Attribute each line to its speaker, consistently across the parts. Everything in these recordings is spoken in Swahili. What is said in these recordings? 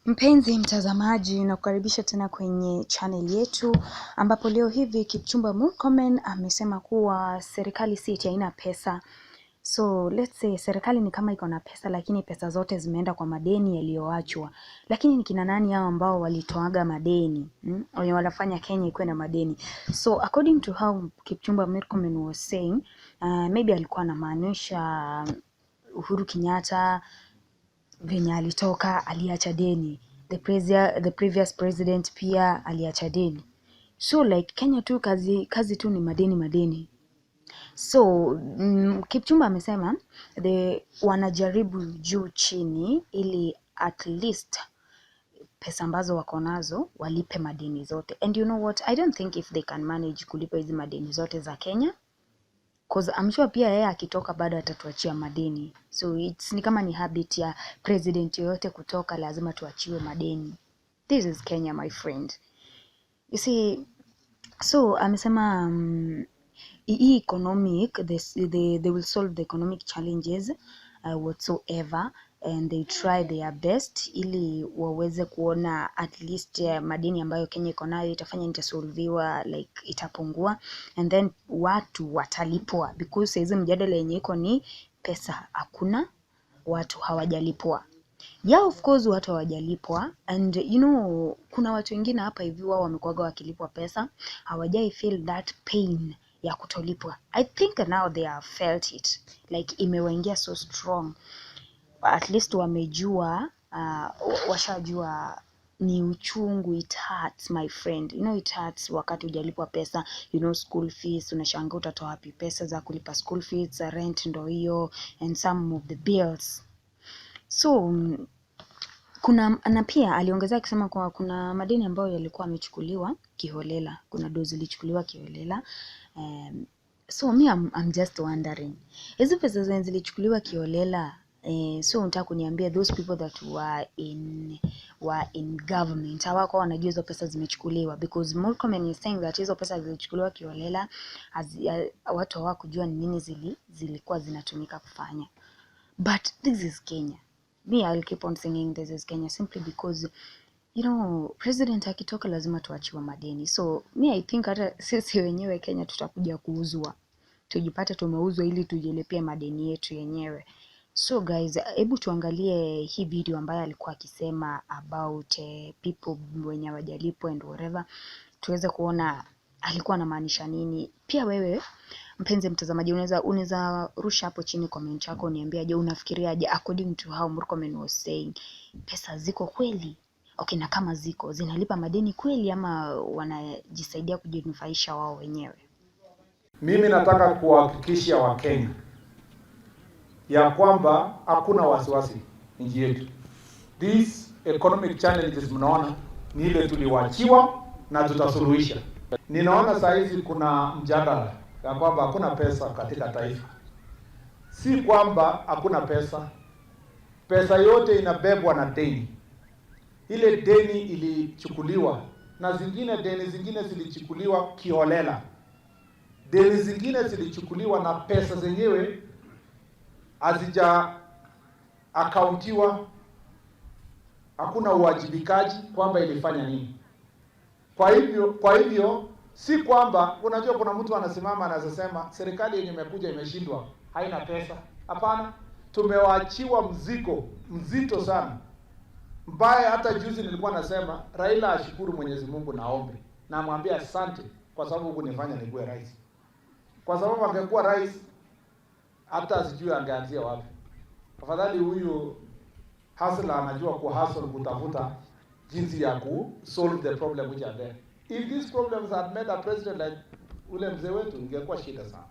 Speaker 1: Mpenzi mtazamaji, nakukaribisha tena kwenye channel yetu ambapo leo hivi Kipchumba Murkomen amesema kuwa serikali si eti haina pesa. So let's say serikali ni kama iko na pesa, lakini pesa zote zimeenda kwa madeni yaliyoachwa. Lakini ni kina nani hao ambao walitoaga madeni, Wenye wanafanya Kenya ikuwe na madeni. So according to how Kipchumba Murkomen was saying, maybe alikuwa anamaanisha Uhuru Kenyatta venye alitoka aliacha deni. The previous president pia aliacha deni. So like Kenya tu kazi, kazi tu ni madeni madeni. So Kipchumba amesema wanajaribu juu chini ili at least pesa ambazo wako nazo walipe madeni zote. And you know what? I don't think if they can manage kulipa hizi madeni zote za Kenya. 'Cause I'm sure pia yeye akitoka bado atatuachia madeni. So it's ni kama ni habit ya president yoyote kutoka lazima tuachiwe madeni. This is Kenya, my friend. You see, so amesema hii economic this, they will solve the economic challenges whatsoever and they try their best ili waweze kuona at least madeni ambayo Kenya iko nayo itafanya itasolviwa, like itapungua and then watu watalipwa, because saizi mjadala yenye iko ni pesa hakuna, watu hawajalipwa. Yeah, of course watu hawajalipwa, and you know kuna watu wengine hapa hivi wao wamekuwaga wakilipwa pesa, hawajai feel that pain ya kutolipwa. I think now they have felt it, like imewaingia so strong. At least wamejua, washajua ni uchungu. It hurts, my friend. You know it hurts wakati hujalipwa pesa, school fees, unashangaa utatoa wapi pesa za kulipa school fees, rent ndo hiyo and some of the bills. So kuna na pia aliongezea akisema kuwa kuna madeni ambayo yalikuwa yamechukuliwa kiholela, kuna do zilichukuliwa kiholela. So me I'm just wondering, hizi pesa zenye zilichukuliwa kiholela, so unataka kuniambia those people that were in government hawakuwa wanajua hizo pesa zimechukuliwa? Because Murkomen is saying that hizo pesa zilichukuliwa kiholela, watu hawakujua ni nini zilikuwa zinatumika kufanya. But this is Kenya. Me, I'll keep on singing "This is Kenya" simply because president akitoka lazima tuachiwe madeni. So me, I think hata sisi wenyewe Kenya tutakuja kuuzwa, tujipate tumeuzwa ili tujilipie madeni yetu yenyewe. So guys, hebu tuangalie hii video ambayo alikuwa akisema about people wenye hawajalipwa and whatever, tuweze kuona alikuwa anamaanisha nini. Pia wewe mpenzi mtazamaji, unaweza rusha hapo chini comment yako uniambie, je, unafikiriaje according to how Murkomen was saying, pesa ziko kweli? Okay, na kama ziko, zinalipa madeni kweli ama wanajisaidia kujinufaisha wao wenyewe?
Speaker 2: Mimi nataka kuwahakikishia Wakenya ya kwamba hakuna wasiwasi nchi yetu. These economic challenges mnaona ni ile tuliwachiwa na tutasuluhisha. Ninaona saa hizi kuna mjadala ya kwamba hakuna pesa katika taifa. Si kwamba hakuna pesa, pesa yote inabebwa na deni. Ile deni ilichukuliwa na zingine, deni zingine zilichukuliwa kiholela, deni zingine zilichukuliwa na pesa zenyewe hazija akauntiwa, hakuna uwajibikaji kwamba ilifanya nini. Kwa hivyo si kwamba, unajua, kuna mtu anasimama anasema serikali yenye imekuja imeshindwa, haina pesa. Hapana, tumewachiwa mzigo mzito sana mbaya. Hata juzi nilikuwa nasema Raila ashukuru Mwenyezi Mungu na aombe na amwambie asante kwa sababu hukunifanya nikuwe rais, kwa sababu angekuwa rais hata sijui angeanzia wapi. Afadhali huyu hustler anajua ku hustle kutafuta jinsi ya ku solve the problem which are there. If these problems had met a president like ule mzee wetu, ingekuwa shida sana.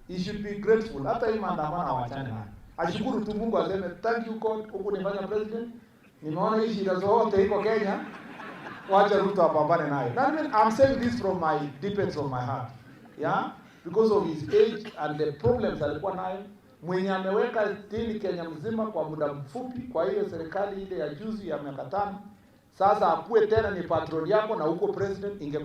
Speaker 2: He should be grateful. Hata hii maandamano awachane nayo. Ashukuru tu Mungu, aseme, "Thank you God, hukunifanya president. Nimeona hii shida zote iko Kenya. Wacha Ruto apambane nayo." Na I'm saying this from my deepest of my heart. Yeah? Because of his age and the problems alikuwa nayo, mwenye ameweka deni Kenya mzima kwa muda mfupi, kwa hiyo serikali ile ya juzi ya miaka 5, sasa akuwe tena ni patron yako na uko president, ingekuwa